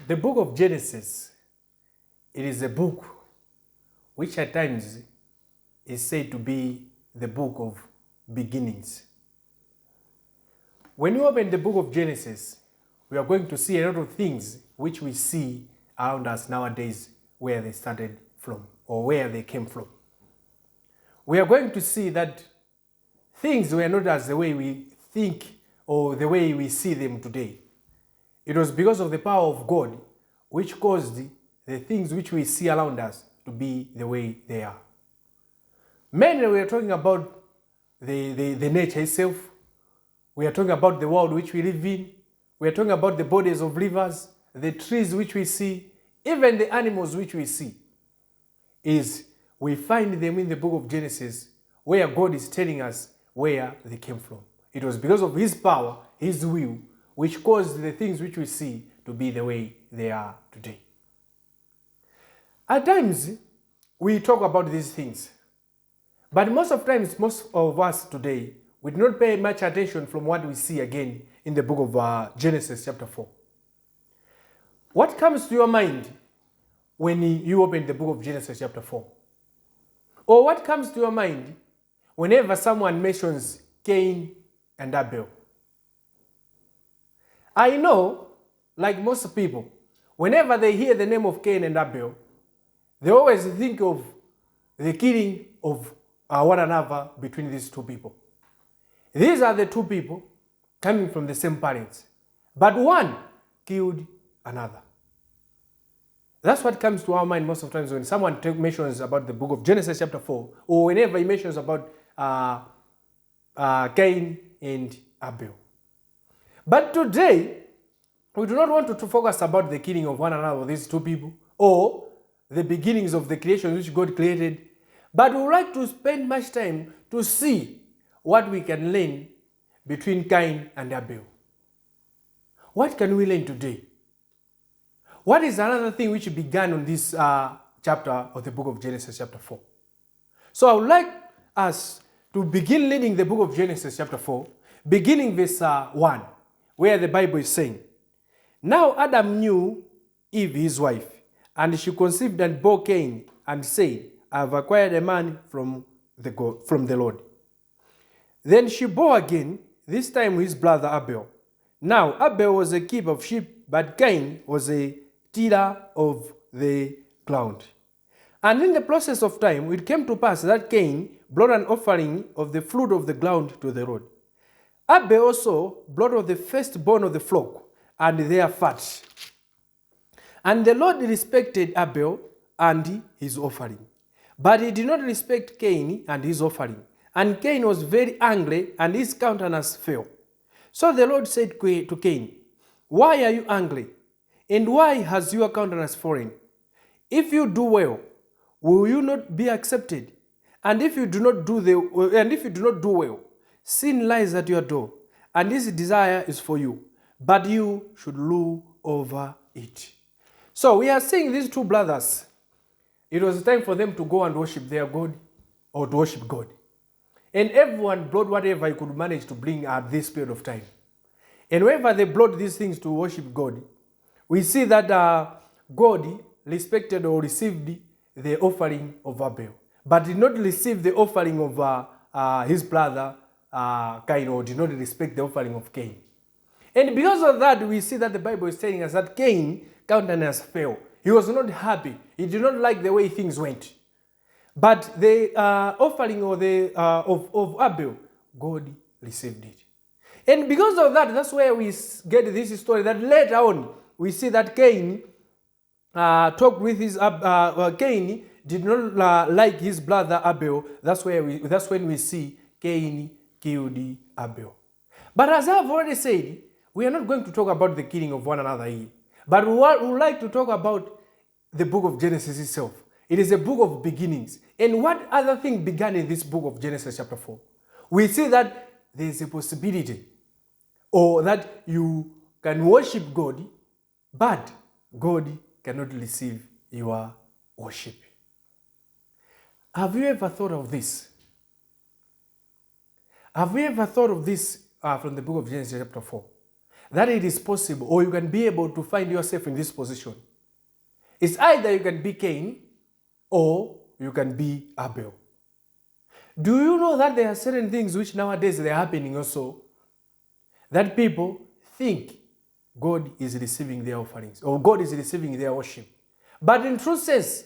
The book of Genesis, it is a book which at times is said to be the book of beginnings. When you open the book of Genesis, we are going to see a lot of things which we see around us nowadays, where they started from or where they came from. We are going to see that things were not as the way we think or the way we see them today. It was because of the power of God which caused the things which we see around us to be the way they are. Mainly we are talking about the nature itself. We are talking about the world which we live in. We are talking about the bodies of rivers, the trees which we see, even the animals which we see. We find them in the book of Genesis, where God is telling us where they came from. It was because of His power, His will, which caused the things which we see to be the way they are today. At times, we talk about these things. But most of us today, we do not pay much attention from what we see again in the book of Genesis chapter 4. What comes to your mind when you open the book of Genesis chapter 4? Or what comes to your mind whenever someone mentions Cain and Abel? I know, like most people, whenever they hear the name of Cain and Abel, they always think of the killing of one another between these two people. These are the two people coming from the same parents, but one killed another. That's what comes to our mind most of the times when someone mentions about the book of Genesis chapter 4, or whenever he mentions about Cain and Abel. But today, we do not want to focus about the killing of one another, these two people, or the beginnings of the creation which God created, but we would like to spend much time to see what we can learn between Cain and Abel. What can we learn today? What is another thing which began on this chapter of the book of Genesis chapter 4? So I would like us to begin reading the book of Genesis chapter 4, beginning verse 1, where the Bible is saying, "Now Adam knew Eve his wife, and she conceived and bore Cain, and said, I have acquired a man from the Lord. Then she bore again, this time his brother Abel. Now Abel was a keeper of sheep, but Cain was a tiller of the ground. And in the process of time, it came to pass that Cain brought an offering of the fruit of the ground to the Lord. Abel also brought of the firstborn of the flock, and their fat. And the Lord respected Abel and his offering, but he did not respect Cain and his offering. And Cain was very angry, and his countenance fell. So the Lord said to Cain, Why are you angry? And why has your countenance fallen? If you do well, will you not be accepted? And if you do not do well, sin lies at your door, and his desire is for you, but you should rule over it." So we are seeing these two brothers. It was time for them to go and worship their God, or to worship God. And everyone brought whatever he could manage to bring at this period of time. And whenever they brought these things to worship God, we see that God respected or received the offering of Abel, but did not receive the offering of his brother Cain, or did not respect the offering of Cain. And because of that, we see that the Bible is telling us that Cain countenance fell. He was not happy. He did not like the way things went. But the offering of Abel, God received it. And because of that, that's where we get this story that later on, we see that Cain talked with his Cain did not like his brother Abel. That's when we see Cain killed Abel. But as I've already said, we are not going to talk about the killing of one another here. But we would like to talk about the book of Genesis itself. It is a book of beginnings. And what other thing began in this book of Genesis chapter 4? We see that there is a possibility, or that you can worship God, but God cannot receive your worship. Have you ever thought of this? Have you ever thought of this from the book of Genesis chapter 4? that it is possible, or you can be able to find yourself in this position. It's either you can be Cain or you can be Abel. Do you know that there are certain things which nowadays they are happening also? That people think God is receiving their offerings or God is receiving their worship. But in true sense,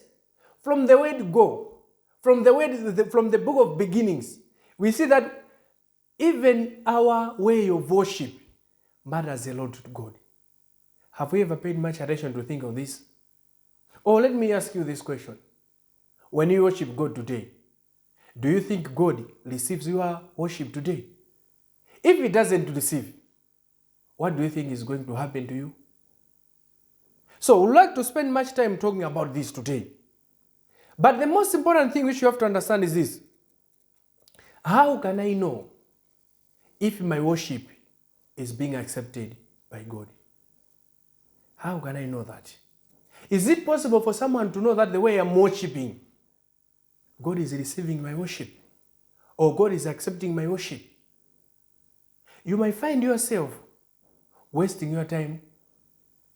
from the word go, from the book of beginnings, we see that even our way of worship matters a lot to God. Have we ever paid much attention to think of this? Or let me ask you this question. When you worship God today, do you think God receives your worship today? If He doesn't receive, what do you think is going to happen to you? So we'd like to spend much time talking about this today. But the most important thing which you have to understand is this. How can I know if my worship is being accepted by God? How can I know that? Is it possible for someone to know that the way I'm worshiping, God is receiving my worship, or God is accepting my worship? You might find yourself wasting your time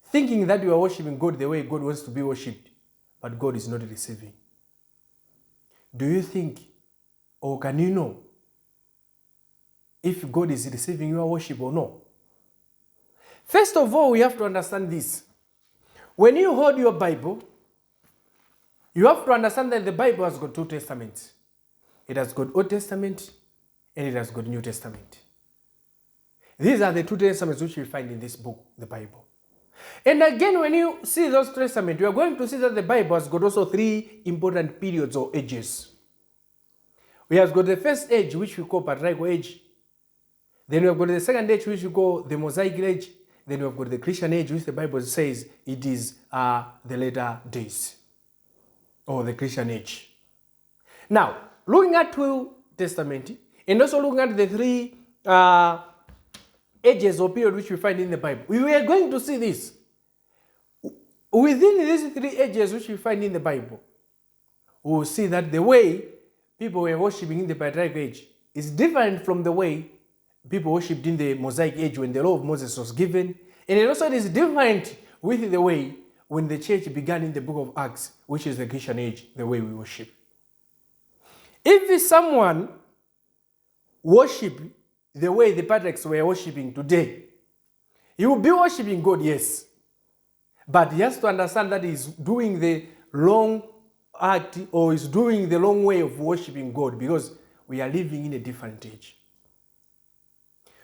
thinking that you are worshiping God the way God wants to be worshipped, but God is not receiving. Do you think, or can you know if God is receiving your worship or no? First of all, we have to understand this. When you hold your Bible, you have to understand that the Bible has got two testaments. It has got Old Testament and it has got New Testament. These are the two testaments which we find in this book, the Bible. And again, when you see those testaments, you are going to see that the Bible has got also three important periods or ages. We have got the first age, which we call patriarchal age. Then we have got the second age, which we call the Mosaic age. Then we have got the Christian age, which the Bible says it is the later days, or the Christian age. Now, looking at two testaments, and also looking at the three ages or period which we find in the Bible, we are going to see this. Within these three ages which we find in the Bible, we will see that the way people were worshipping in the patriarchal age is different from the way people worshipped in the Mosaic age when the law of Moses was given. And it also is different with the way when the church began in the book of Acts, which is the Christian age, the way we worship. If someone worship the way the patriarchs were worshiping today, he will be worshiping God, yes. But he has to understand that he's doing the wrong act, or is doing the wrong way of worshiping God, because we are living in a different age.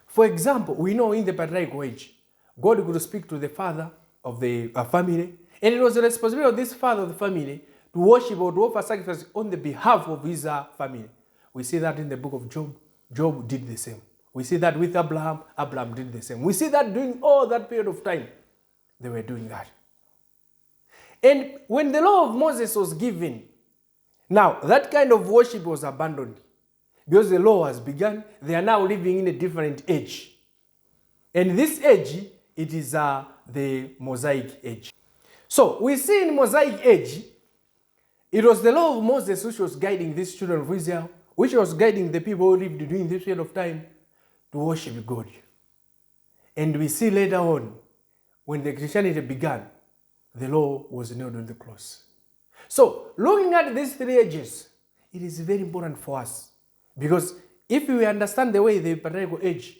For example, we know in the patriarchal age, God could speak to the father of the family, and it was the responsibility of this father of the family to worship or to offer sacrifice on the behalf of his family. We see that in the book of Job. Job did the same. We see that with Abraham. Abraham did the same. We see that during all that period of time, they were doing that. And when the law of Moses was given, now that kind of worship was abandoned. Because the law has begun, they are now living in a different age. And this age, it is the Mosaic age. So we see in Mosaic age, it was the law of Moses which was guiding these children of Israel, which was guiding the people who lived during this period of time to worship God. And we see later on, when the Christianity began, the law was nailed on the cross. So, looking at these three ages, it is very important for us. Because if we understand the way the patriarchal age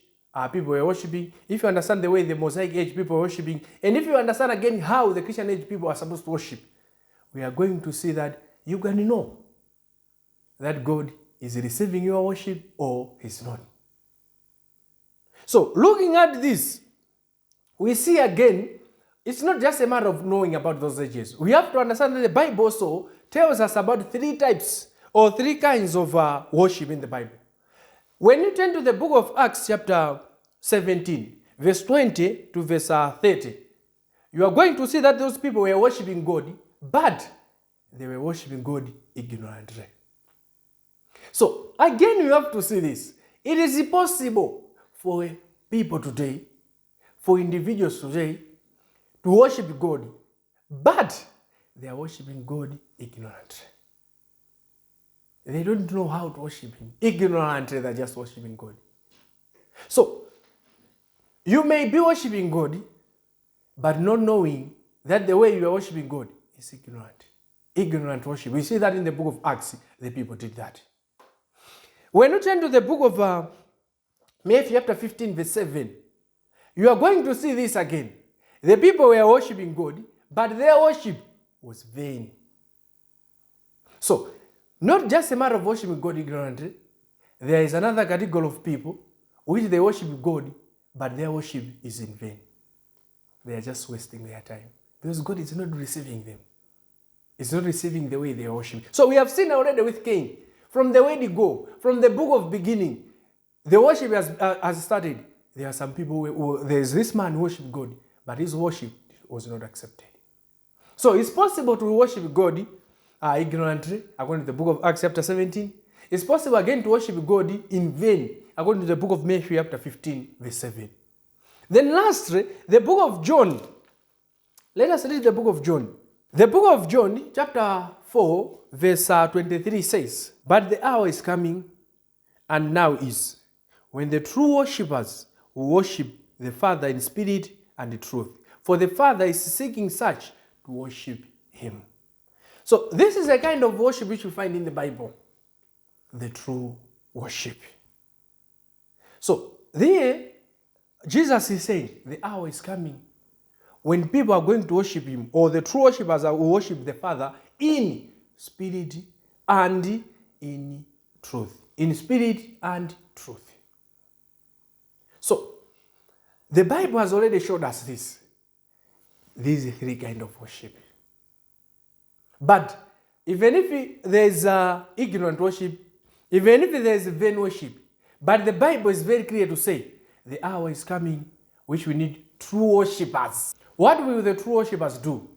people were worshiping, if you understand the way the Mosaic age people were worshiping, and if you understand again how the Christian age people are supposed to worship, we are going to see that you can know that God is receiving your worship or He's not. So, looking at this, we see again, it's not just a matter of knowing about those ages. We have to understand that the Bible also tells us about three types or three kinds of worship in the Bible. When you turn to the book of Acts chapter 17, verse 20 to verse 30, you are going to see that those people were worshiping God, but they were worshiping God ignorantly. So, again, you have to see this. It is possible for people today, for individuals today, to worship God, but they are worshiping God ignorantly. They don't know how to worship Him. Ignorantly, they're just worshiping God. So, You may be worshiping God, but not knowing that the way you are worshiping God is ignorant. Ignorant worship. We see that in the book of Acts, the people did that. When you turn to the book of Matthew chapter 15, verse 7, you are going to see this again. The people were worshiping God, but their worship was vain. So, not just a matter of worshiping God ignorantly, there is another category of people which they worship God, but their worship is in vain. They are just wasting their time because God is not receiving them. It's not receiving the way they are worshiping. So we have seen already with Cain, from the word go, from the book of beginning, the worship has started. There are some people there is this man who worshiped God, but his worship was not accepted. So it's possible to worship God ignorantly, according to the book of Acts chapter 17. It's possible again to worship God in vain, according to the book of Matthew chapter 15, verse 7. Then lastly, the book of John. Let us read the book of John. The book of John, chapter 4, verse 23 says, "But the hour is coming, and now is, when the true worshippers will worship the Father in spirit and in truth. For the Father is seeking such to worship him." So this is a kind of worship which we find in the Bible. The true worship. So there, Jesus is saying, the hour is coming when people are going to worship him, or the true worshippers will worship the Father in spirit and in truth. In spirit and truth. So, the Bible has already showed us this. These three kinds of worship. But even if there is ignorant worship, even if there is vain worship, but the Bible is very clear to say, the hour is coming which we need true worshippers. What will the true worshippers do?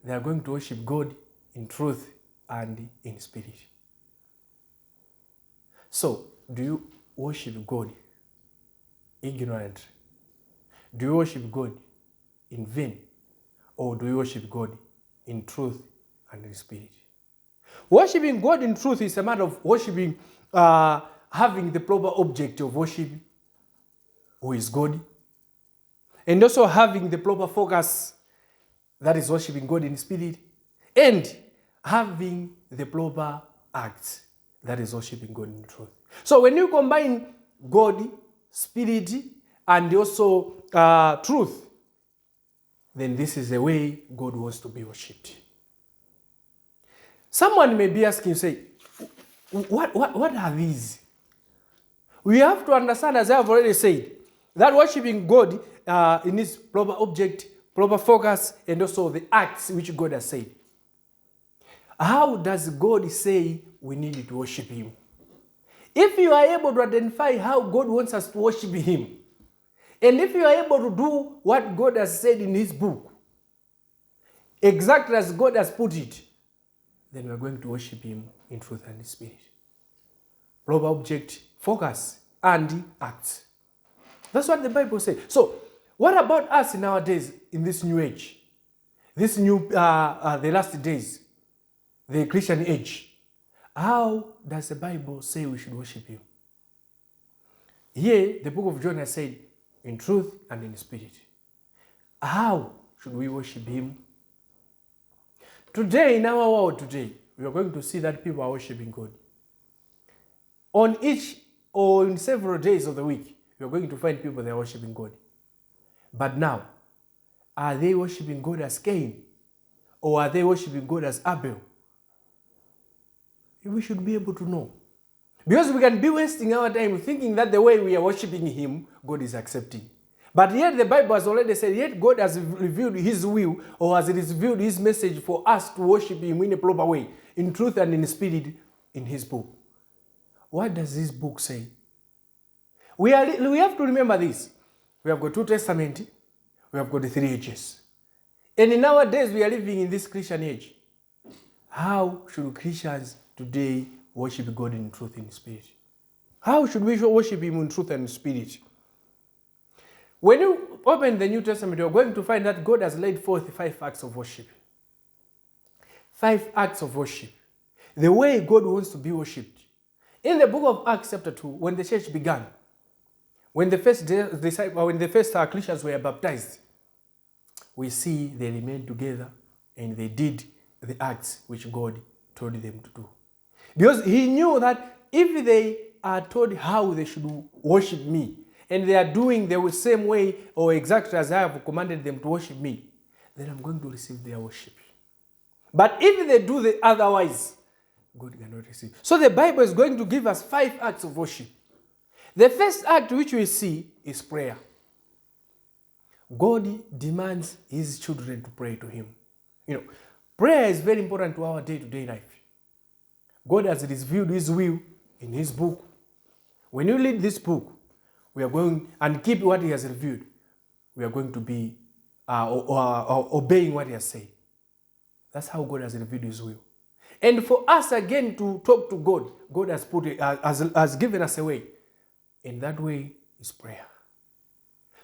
They are going to worship God in truth and in spirit. So, do you worship God ignorantly? Do you worship God in vain? Or do you worship God in truth and in spirit? Worshipping God in truth is a matter of worshiping, having the proper object of worship, who is God, and also having the proper focus, that is worshiping God in spirit, and having the proper acts, that is worshiping God in truth. So when you combine God, spirit, and also truth, then this is the way God wants to be worshipped. Someone may be asking, say, what are these? We have to understand, as I have already said, that worshiping God in his proper object, proper focus, and also the acts which God has said. How does God say we need to worship him? If you are able to identify how God wants us to worship him, and if you are able to do what God has said in his book, exactly as God has put it, then we are going to worship him in truth and in spirit. Proper object, focus, and acts. That's what the Bible says. So, what about us nowadays in this new age? This new, the last days, the Christian age. How does the Bible say we should worship him? Here, the book of John has said, in truth and in spirit. How should we worship him? Today, in our world today, we are going to see that people are worshiping God. On each or in several days of the week, we are going to find people that are worshiping God. But now, are they worshiping God as Cain? Or are they worshiping God as Abel? We should be able to know. Because we can be wasting our time thinking that the way we are worshiping him, God is accepting. But yet the Bible has already said, yet God has revealed his will, or has revealed his message for us to worship him in a proper way, in truth and in spirit, in his book. What does this book say? We have to remember this. We have got two testaments, we have got the 3 ages. And in our days, we are living in this Christian age. How should Christians today worship God in truth and spirit? How should we worship him in truth and spirit? When you open the New Testament, you're going to find that God has laid forth 5 acts of worship. 5 acts of worship. The way God wants to be worshipped. In the book of Acts chapter 2, when the church began, When the first Christians were baptized, we see they remained together and they did the acts which God told them to do. Because he knew that if they are told how they should worship me, and they are doing the same way or exactly as I have commanded them to worship me, then I'm going to receive their worship. But if they do the otherwise, God cannot receive. So the Bible is going to give us 5 acts of worship. The first act which we see is prayer. God demands his children to pray to him. Prayer is very important to our day-to-day life. God has revealed his will in his book. When you read this book, we are going and keep what he has revealed. We are going to be obeying what he has said. That's how God has revealed his will. And for us again to talk to God, God has given us a way. And that way is prayer.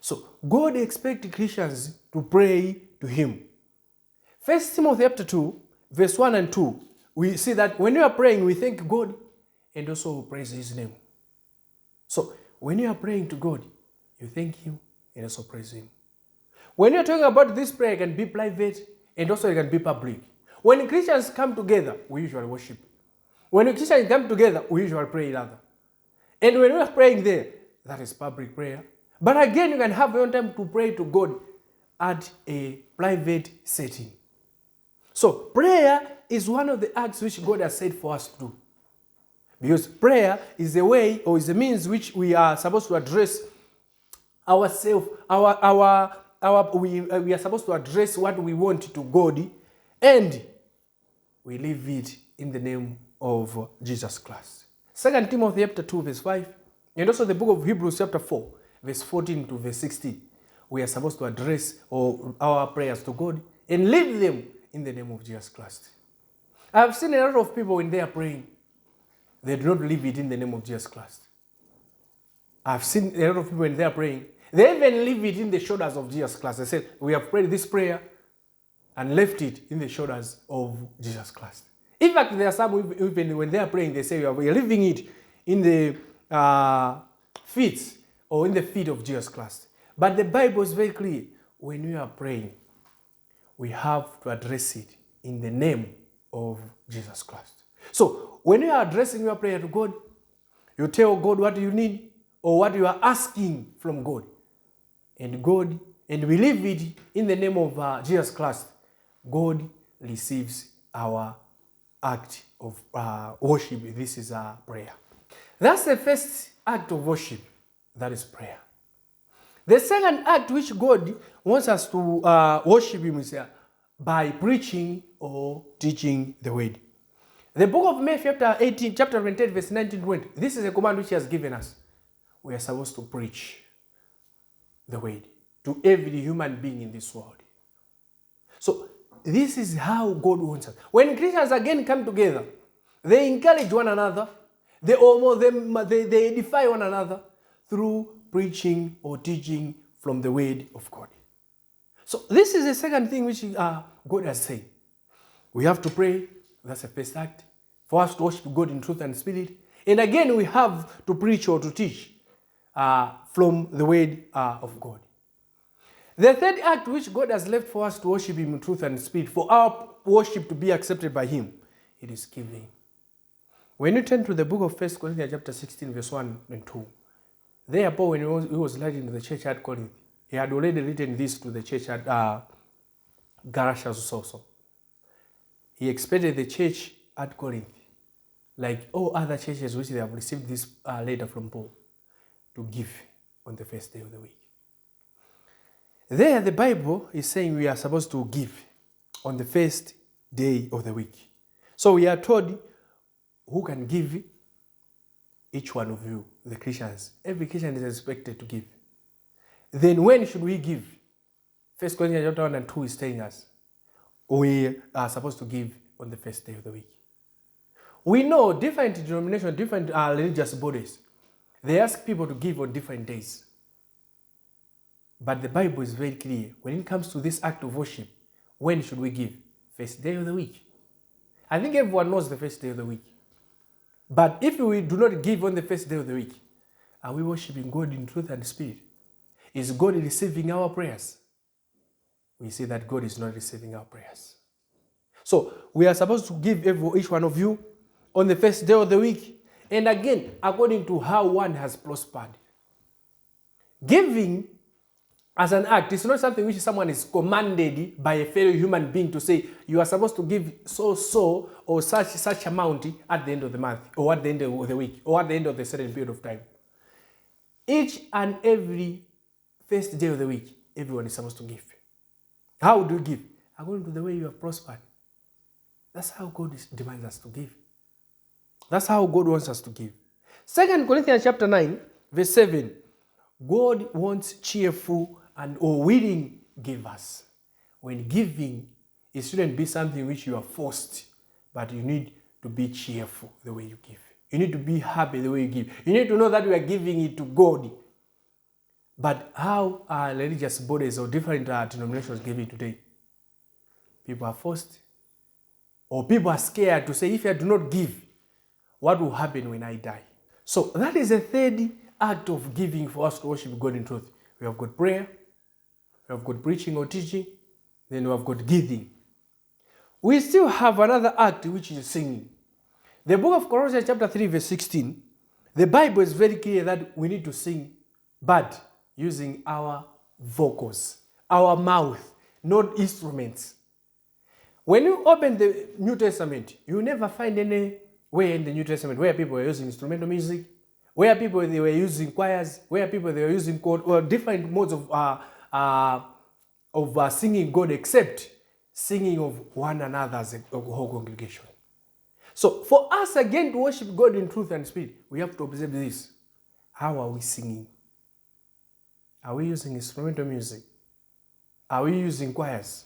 So God expects Christians to pray to him. 1 Timothy chapter 2, verse 1 and 2, we see that when you are praying, we thank God and also praise his name. So when you are praying to God, you thank him and also praise him. When you're talking about this prayer, it can be private and also it can be public. When Christians come together, we usually worship. When Christians come together, we usually pray together. And when we are praying there, that is public prayer. But again, you can have your own time to pray to God at a private setting. So prayer is one of the acts which God has said for us to do. Because prayer is a way or is a means which we are supposed to address ourselves, we are supposed to address what we want to God, and we leave it in the name of Jesus Christ. 2 Timothy chapter 2 verse 5, and also the book of Hebrews chapter 4 verse 14 to verse 16. We are supposed to address our prayers to God and leave them in the name of Jesus Christ. I have seen a lot of people when they are praying, they do not leave it in the name of Jesus Christ. I've seen a lot of people when they are praying, they even leave it in the shoulders of Jesus Christ. They say, we have prayed this prayer and left it in the shoulders of Jesus Christ. In fact, there are some, even when they are praying, they say, we are leaving it in the feet or in the feet of Jesus Christ. But the Bible is very clear. When we are praying, we have to address it in the name of Jesus Christ. So when you are addressing your prayer to God, you tell God what you need or what you are asking from God. And we leave it in the name of Jesus Christ. God receives our act of worship. This is our prayer. That's the first act of worship. That is prayer. The second act which God wants us to worship him is by preaching or teaching the word. The book of Matthew chapter 28, verse 19-20. This is a command which he has given us. We are supposed to preach the word to every human being in this world. So this is how God wants us. When Christians again come together, they encourage one another, they edify one another through preaching or teaching from the word of God. So this is the second thing which God has said. We have to pray. That's the first act. For us to worship God in truth and spirit. And again, we have to preach or to teach from the word of God. The third act which God has left for us to worship him in truth and spirit, for our worship to be accepted by him, it is giving. When you turn to the book of 1 Corinthians chapter 16, verse 1 and 2, there Paul, when he was writing to the church at Corinth, he had already written this to the church at Galatians also. He expected the church at Corinth, like all other churches which they have received this letter from Paul, to give on the first day of the week. There, the Bible is saying we are supposed to give on the first day of the week. So we are told who can give. Each one of you, the Christians. Every Christian is expected to give. Then when should we give? 1 Corinthians chapter 1 and 2 is telling us we are supposed to give on the first day of the week. We know different denominations, different religious bodies, they ask people to give on different days. But the Bible is very clear. When it comes to this act of worship, when should we give? First day of the week. I think everyone knows the first day of the week. But if we do not give on the first day of the week, Are we worshiping God in truth and spirit? Is God receiving our prayers? We see that God is not receiving our prayers. So we are supposed to give each one of you on the first day of the week. And again, according to how one has prospered. Giving as an act is not something which someone is commanded by a fellow human being to say, you are supposed to give so or such amount at the end of the month, or at the end of the week, or at the end of a certain period of time. Each and every first day of the week, everyone is supposed to give. How do you give? According to the way you have prospered. That's how God demands us to give. That's how God wants us to give. 2 Corinthians chapter 9, verse 7. God wants cheerful or willing givers. When giving, it shouldn't be something which you are forced, but you need to be cheerful the way you give. You need to be happy the way you give. You need to know that you are giving it to God. But how are religious bodies or different denominations giving today? People are forced. Or people are scared to say, if I do not give, what will happen when I die? So that is a third act of giving for us to worship God in truth. We have got prayer, we have got preaching or teaching, then we have got giving. We still have another act which is singing. The book of Colossians chapter 3 verse 16, the Bible is very clear that we need to sing, but using our vocals, our mouth, not instruments. When you open the New Testament, you never find any way in the New Testament where people were using instrumental music, where people they were using choirs, where people they were using chord, or different modes of singing God, except singing of one another as a whole congregation. So for us again to worship God in truth and spirit, we have to observe this. How are we singing? Are we using instrumental music? Are we using choirs?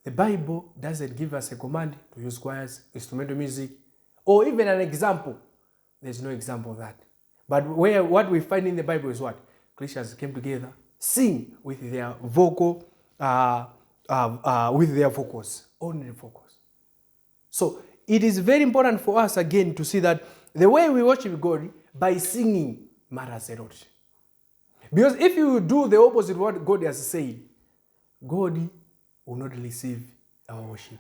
The Bible doesn't give us a command to use choirs, instrumental music, or even an example. There's no example of that. But what we find in the Bible is what? Christians came together, sing with their vocals, only vocals. So it is very important for us again to see that the way we worship God by singing matters a lot. Because if you do the opposite of what God has said, God will not receive our worship.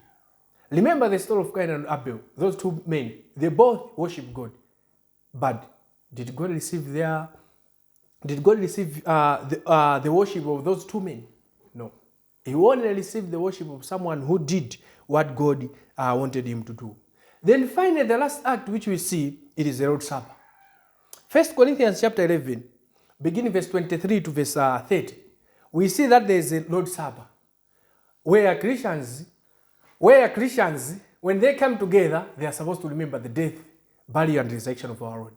Remember the story of Cain and Abel. Those two men, they both worship God. But did God receive the worship of those two men? No. He only received the worship of someone who did what God wanted him to do. Then finally, the last act which we see, it is the Lord's Supper. 1 Corinthians chapter 11, beginning verse 23 to verse 30, we see that there is a Lord's Supper, where Christians, when they come together, they are supposed to remember the death, burial, and resurrection of our Lord.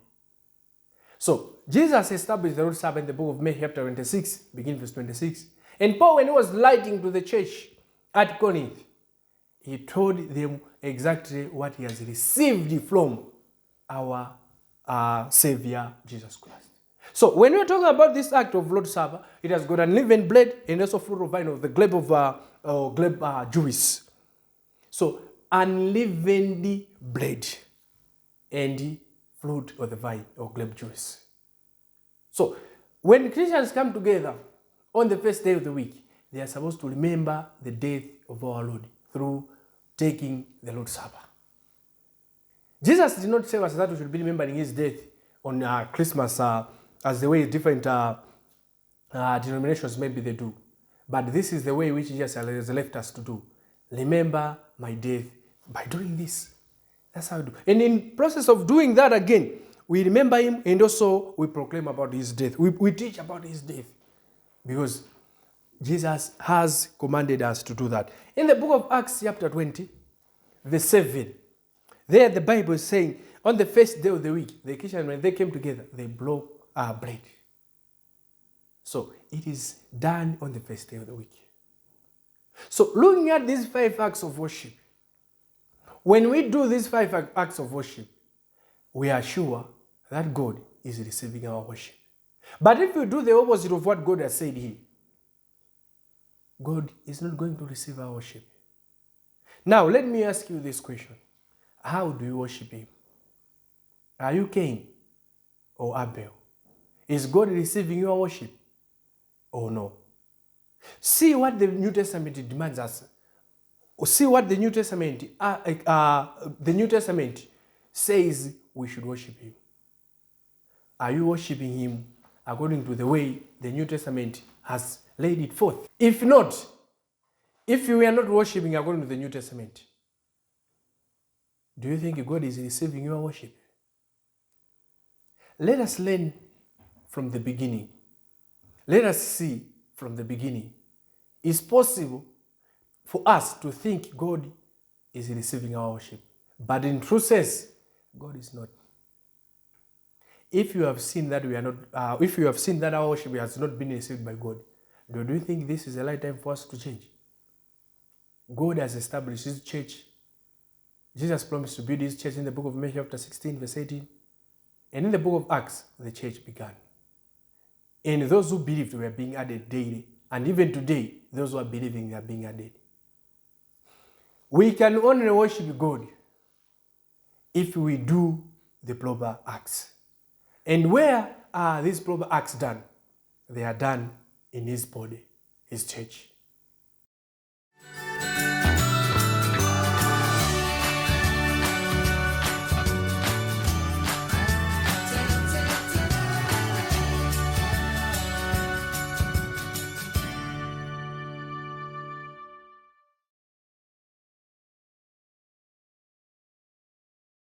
So, Jesus established the Lord's Supper in the book of Matthew chapter 26, beginning verse 26. And Paul, when he was writing to the church at Corinth, he told them exactly what he has received from our Savior, Jesus Christ. So, when we're talking about this act of Lord's Supper, it has got unleavened bread and also fruit of vine of the glebe of juice. So, unleavened bread and fruit of the vine or grape juice. So, when Christians come together on the first day of the week, they are supposed to remember the death of our Lord through taking the Lord's Supper. Jesus did not tell us that we should be remembering his death on Christmas as the way different denominations maybe they do. But this is the way which Jesus has left us to do. Remember my death by doing this. That's how we do. And in process of doing that again, we remember him and also we proclaim about his death. We teach about his death. Because Jesus has commanded us to do that. In the book of Acts chapter 20, verse 7, there the Bible is saying, on the first day of the week, the Christians, when they came together, they broke bread. So it is done on the first day of the week. So looking at these 5 acts of worship, when we do these 5 acts of worship, we are sure that God is receiving our worship. But if we do the opposite of what God has said here, God is not going to receive our worship. Now, let me ask you this question. How do you worship him? Are you Cain or Abel? Is God receiving your worship or no? See what the New Testament demands us. See what the New Testament says we should worship him. Are you worshiping him according to the way the New Testament has laid it forth? If not, if you are not worshiping according to the New Testament, do you think God is receiving your worship? Let us learn from the beginning. Let us see from the beginning. It's possible for us to think God is receiving our worship, but in true sense, God is not. If you have seen that if you have seen that our worship has not been received by God, do you think this is the right time for us to change? God has established his church. Jesus promised to build his church in the book of Matthew chapter 16, verse 18. And in the book of Acts, the church began. And those who believed were being added daily. And even today, those who are believing are being added. We can only worship God if we do the proper acts. And where are these proper acts done? They are done in his body, his church.